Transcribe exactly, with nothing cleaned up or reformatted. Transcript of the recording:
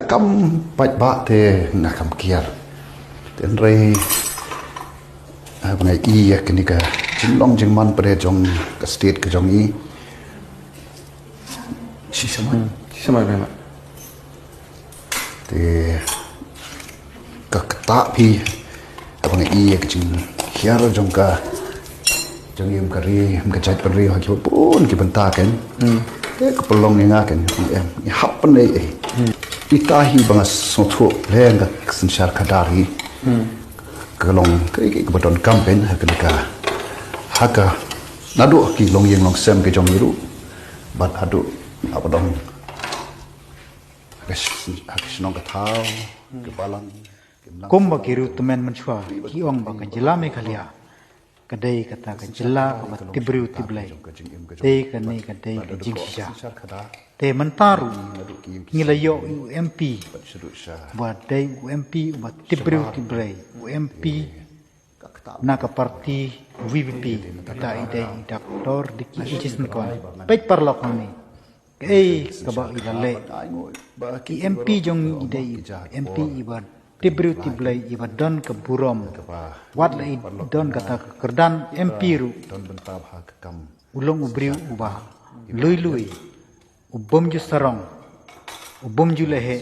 Kam pat ba te nga kam kiar. Te hynrei, ah, ba nga i ïa kane ka jinglong jingman pat jong ka state ka jong i. Shisha ma. Hmm. Shisha ma, ma. Te ka kata phi, haba nga i ïa ka jinghiar jong ka, jong i, um, ka ri, um, ka jaitbynriew ha kiba bun ki bynta kan. Hmm. Te ka pynlong ïa nga kan, em, i hap pynlong ei ei. Hmm. Ita hi ba nga sngewthuh leh nga ka synshar khadar hi. Hmm. Ka long ka, ka, kaba donkam kan, ha ka, ha ka, naduh ki longïing longsem ka jong i ruh. Bad haduh, haba dang ha ka sh-, ha ka shnong ka thaw, ka balang, ka imlang. Kumba ki riewtymmen mynshuwa ki ong ba ka jylla Meghalaya ka dei kata ka jylla kaba tip briew tip Blei. Te kane ka dei ka jingshisha. Te mynta ruh ngi la ïoh u M P ba dei u M P uba tip briew tip Blei, u M P na ka party V P P, kata i dei i Doctor Ricky A J Syngkon. Peit paralok hangne. Kaei kaba i la leh. I M P jong ngi i dei i M P iba tip briew tip Blei, iba don ka burom. Wat la i don kata ka kyrdan M P ruh, u long u briew uba lui lui, u bym ju sarong, u bym ju leheh.